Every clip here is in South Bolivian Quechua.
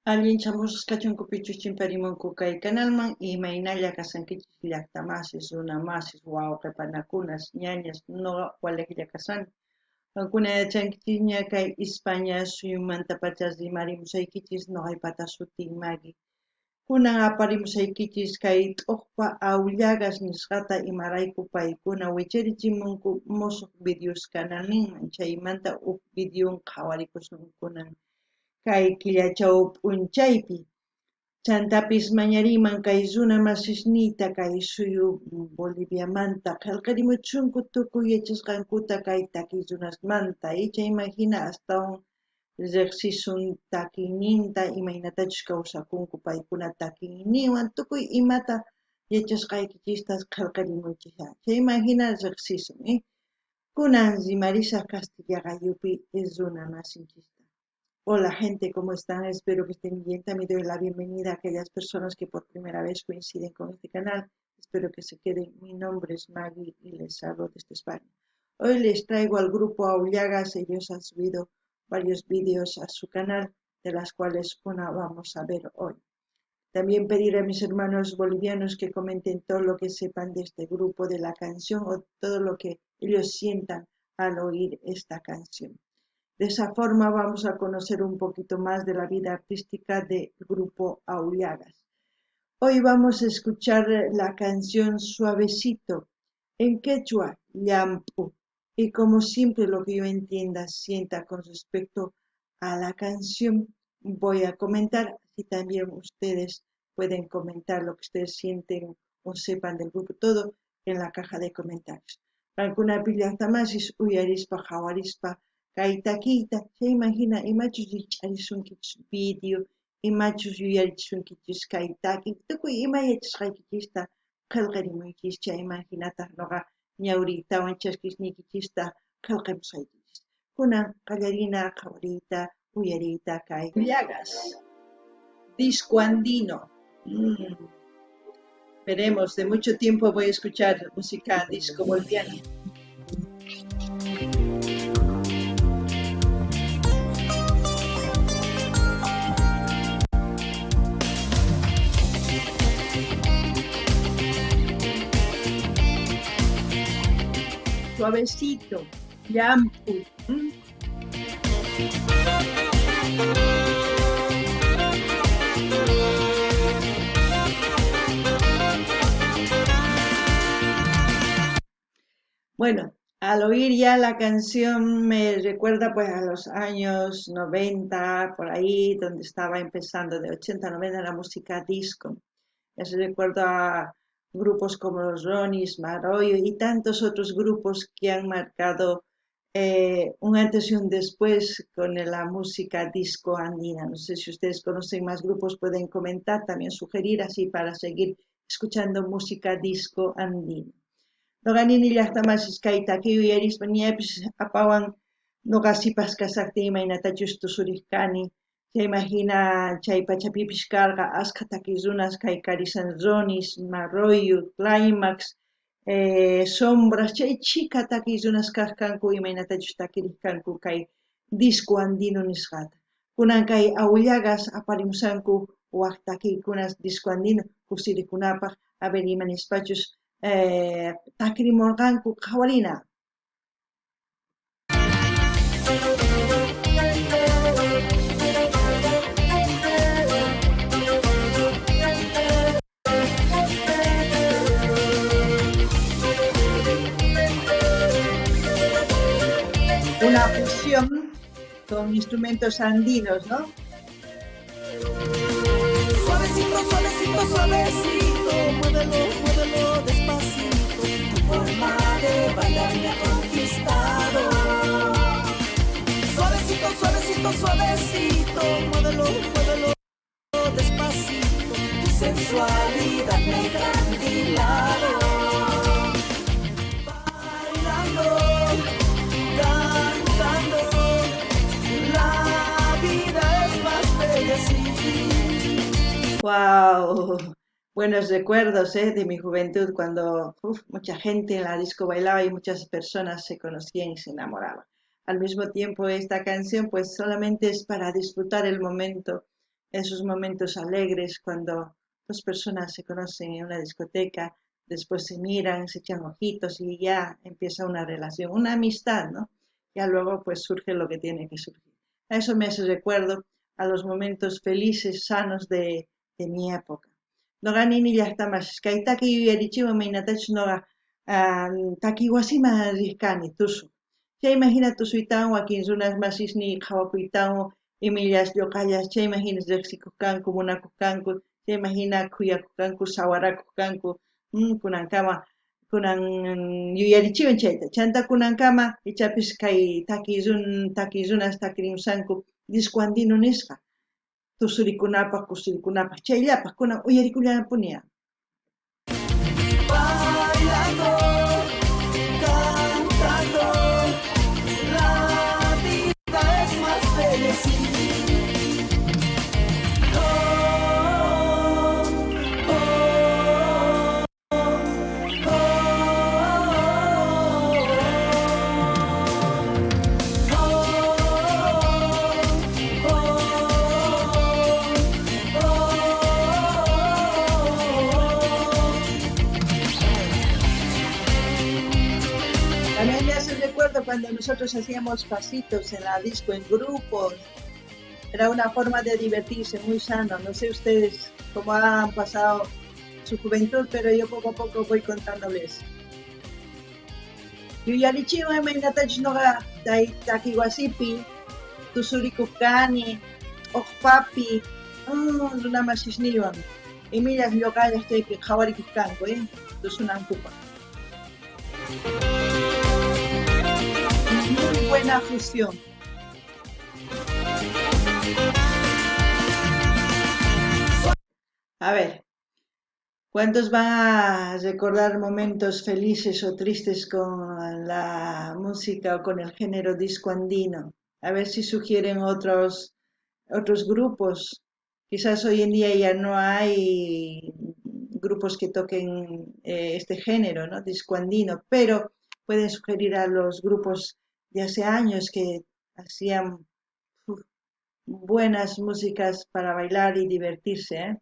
Allin chamusqas kachunku pichus chimparimunku kay kanalman, imaynalla kashankichis llaqtamasis, runamasis, wawqe panakunas, ñañas, noqa walejlla kashani. Qankuna yachankichisña kay Ispaña suyumantapacha rimarimusaykichis noqaypata sutiy Magui. Kunan aparimusaykichis kay t'uqpa Aullagas nisqata imarayku paykuna wicharichimunku mosoq videos kanalninman chaymanta uj videon qhawarikusun kunan kay killachaw p'unchaypi. Chantapis mañariyman kay runa masisniyta kay suyu Boliviamanta qhelqerimuchunku tukuy yachasqankuta kay takiy runasmanta y chayman jina astawan riqsisun takiyninta imaynatachus kawsakunku paykuna takiyninwan tukuy imata yachasqaykichista qhelqerimuychis chayman jina riqsisun. Kunan rimarisaq kastilla qallupi runa masinchista. Hola gente, ¿cómo están? Espero que estén bien. También doy la bienvenida a aquellas personas que por primera vez coinciden con este canal. Espero que se queden. Mi nombre es Maggie y les hablo desde España. Hoy les traigo al grupo Aullagas. Ellos han subido varios vídeos a su canal, de las cuales una vamos a ver hoy. También pedir a mis hermanos bolivianos que comenten todo lo que sepan de este grupo, de la canción o todo lo que ellos sientan al oír esta canción. De esa forma vamos a conocer un poquito más de la vida artística del grupo Aullagas. Hoy vamos a escuchar la canción Suavecito, en quechua, Llampu. Y como siempre lo que yo entienda, sienta con respecto a la canción, voy a comentar, así también ustedes pueden comentar lo que ustedes sienten o sepan del grupo, todo en la caja de comentarios. Qankunapi llaqtamasis uyarispa qhawarispa kay takiyta chayman hina imachus rikch'arisunkichis video, imachus yuyarichisunkichis kay taki, tukuy ima yachasqaykichista qhelqarimuychis chayman hinataq noqa ñawriytawan chaskisniykichista qhelqamusqaykichis. Kunan qallarina qhawariyta uyariyta kay Llagas, disco andino. Veremos, de mucho tiempo voy a escuchar música disco boliviana. Suavecito, llampu. Bueno, al oír ya la canción me recuerda pues a los años 90, por ahí, donde estaba empezando de 80 a 90 la música disco. Les recuerdo a grupos como los Ronis, Marollo y tantos otros grupos que han marcado un antes y un después con la música disco andina. No sé si ustedes conocen más grupos, pueden comentar, también sugerir así para seguir escuchando música disco andina. Noqa nini llaqtamasis kay takiy uyarispa ñapis apawan noqa sipas kasaqtin imaynatachus tusuriq kani. Chayman hina chay pachapipis karqa askha takiy runas kay Karisan Ronis, Marroyo, Climax, Sombras, chay chhika takiy runas kaq kanku imaynatachus takiriq kanku kay disco andino nisqata. Kunan kay Aullagas aparimusanku waq takiykunas disco andino kusirikunapaq, a ver ima nispachus takirimurqanku qhawarina. Una fusión con instrumentos andinos, ¿no? Suavecito, suavecito, suavecito, muévelo, muévelo despacito, tu forma de bailar me ha conquistado. Suavecito, suavecito, suavecito, muévelo, muévelo despacito, tu sensualidad me ha encandilado. Bailando, cantando, la vida es más bella así. ¡Guau! Buenos recuerdos de mi juventud cuando mucha gente en la disco bailaba y muchas personas se conocían y se enamoraban. Al mismo tiempo esta canción pues solamente es para disfrutar el momento. Esos momentos alegres cuando dos personas se conocen en una discoteca, después se miran, se echan ojitos y ya empieza una relación, una amistad, ¿no? Ya luego pues surge lo que tiene que surgir. A eso me hace recuerdo a los momentos felices, sanos de mi época. Noqa nini llaqtamasis kay taki yuyarichiwan imaynatachus noqa taki wasiman riq kani tusuq. Chayman hina tusuytawan wakin runas masisniy qhawakuytawan imillas lloqallas chayman hina riqsikuq kanku, munakuq kanku, chayman hina khuyakuq kanku, sawarakuq kanku, kunankama kunan yuyarichiwan chayta. Chanta kunankama ichapis kay taki runas takirimusanku disco andino nisqa tusurikunapaq, kusirikunapaq, chayllapaq kunan uyarikullanpuni. Bailando, cantando, la vida es más bella así. Oh, oh, oh, También me hace recuerdo cuando nosotros hacíamos pasitos en la disco en grupos. Era una forma de divertirse muy sano. No sé ustedes cómo han pasado su juventud, pero yo poco a poco voy contándoles. Yuyarichiwan imaynatachus noqa taki wasipi, tusurikuq kani, uqpapi, runa masisniywan, imillas lloqallas chaypi qhawarikuq kanku, tusunankupaq. Muy buena fusión. A ver, ¿cuántos van a recordar momentos felices o tristes con la música o con el género disco andino? A ver si sugieren otros grupos. Quizás hoy en día ya no hay grupos que toquen este género, ¿no? Disco andino, pero pueden sugerir a los grupos de hace años que hacían buenas músicas para bailar y divertirse, ¿eh?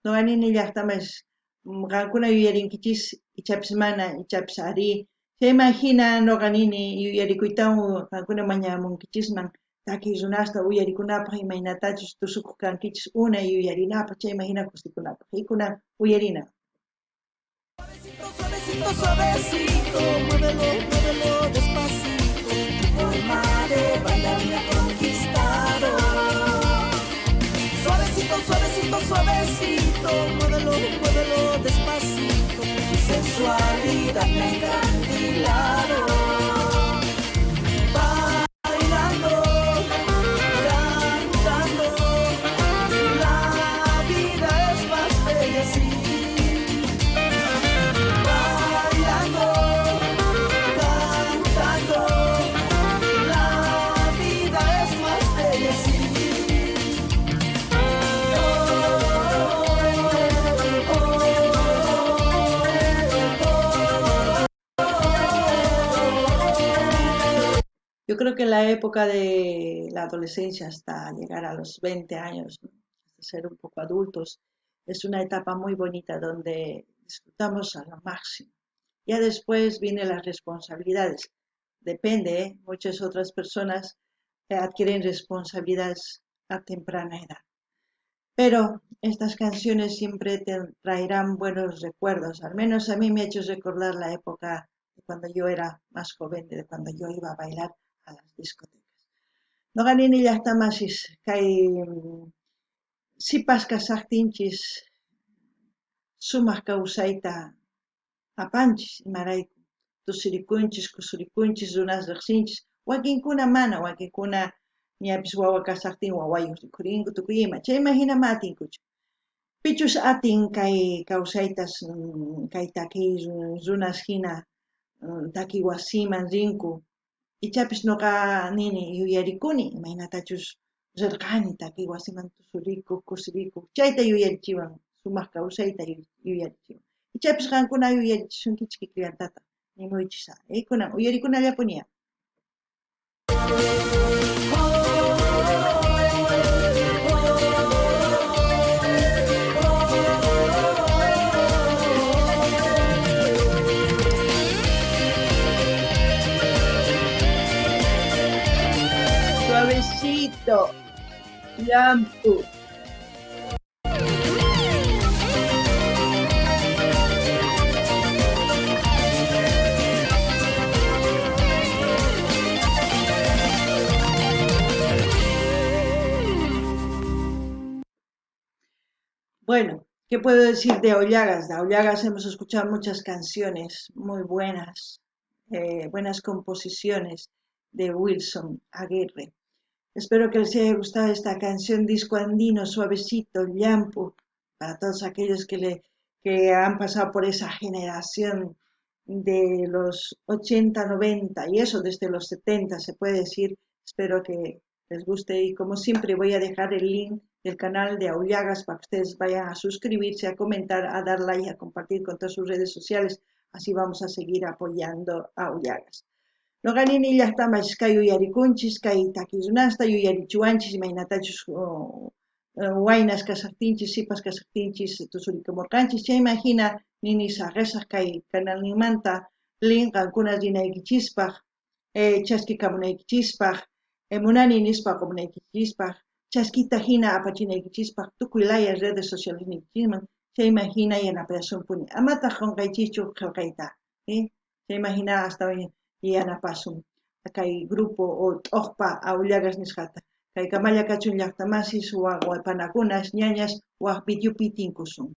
Noqa nini llaqtamas qankuna yuyarinkichis ichapis mana, ichapis ari. Chayman hina noqa nini yuyarikuytawan qankuna mañamunkichisman taki runasta uyarikunapaq imaynatachus tusukuq kankichis unay yuyarinapaq chayman hina kusikunapaq. Ikuna uyarina. Suavecito, suavecito, suavecito, muévelo, muévelo despacito. Tu forma de bailar me ha conquistado. Suavecito, suavecito, suavecito, muévelo, muévelo despacito. Tu sensualidad me ha encandilado. Bailando, cantando, la vida es más bella así. Bailando, cantando, la vida es más bella así. Yo creo que la época de la adolescencia hasta llegar a los 20 años, ¿no? Hasta ser un poco adultos, es una etapa muy bonita donde disfrutamos a lo máximo. Ya después vienen las responsabilidades. Depende, ¿eh? Muchas otras personas adquieren responsabilidades a temprana edad. Pero estas canciones siempre te traerán buenos recuerdos. Al menos a mí me ha hecho recordar la época de cuando yo era más joven, de cuando yo iba a bailar a las discotecas. Noqa nini llaqtamasis kay sipas kasaqtinchis sumaq kawsayta apanchis imarayku tusurikunchis, kusurikunchis, runas riqsinchis, wakinkuna mana, wakinkuna ñapis wawa kasaqtin wawayuq rikhurinku tukuy ima, chayman hina ma atinkuchu. Pichus atin kay kawsaytas kay takiy runas hina taki wasiman rinku, ichapis noqa nini yuyarikuni imaynatachus rirqani taki wasiman tusurikuq, kusirikuq, chayta yuyarichiwan, sumaq kawsayta yuyarichiwan. Ichapis qankuna yuyarichisunkichik kikillantata, nimuychis kunan uyarikunallapuniya. Llamp'u. Bueno, ¿qué puedo decir de Aullagas? De Aullagas hemos escuchado muchas canciones muy buenas, buenas composiciones de Wilson Aguirre. Espero que les haya gustado esta canción disco andino, suavecito, llampu, para todos aquellos que han pasado por esa generación de los 80, 90 y eso desde los 70 se puede decir. Espero que les guste y como siempre voy a dejar el link del canal de Aullagas para que ustedes vayan a suscribirse, a comentar, a dar like, a compartir con todas sus redes sociales. Así vamos a seguir apoyando a Aullagas. Noqa nini llaqtamas kay uyarikunchis, kay takirunasta yuyarichiwanchis, imaynatachus waynas kashaqtinchis, sipas kashaqtinchis tusurikamurqanchis. Chayman hina nini saqesaq kay canalninmanta link qankuna rinaykichispaq, chaskikamunaykichispaq, munani nispa qomunaykichispaq, chaskita hina apachinaykichispaq, tukuy laya redes sociales niykichisman, chayman hina yanapayasunpuni. Amataq qonqaychischu qhelqayta, Chayman hina hasta yanapasun kay grupo o t'oqpa Aullagas nisqata. Kay kamalla kachun llaqtamasis, wapanakunas, ñañas, waj videopi tinkusun.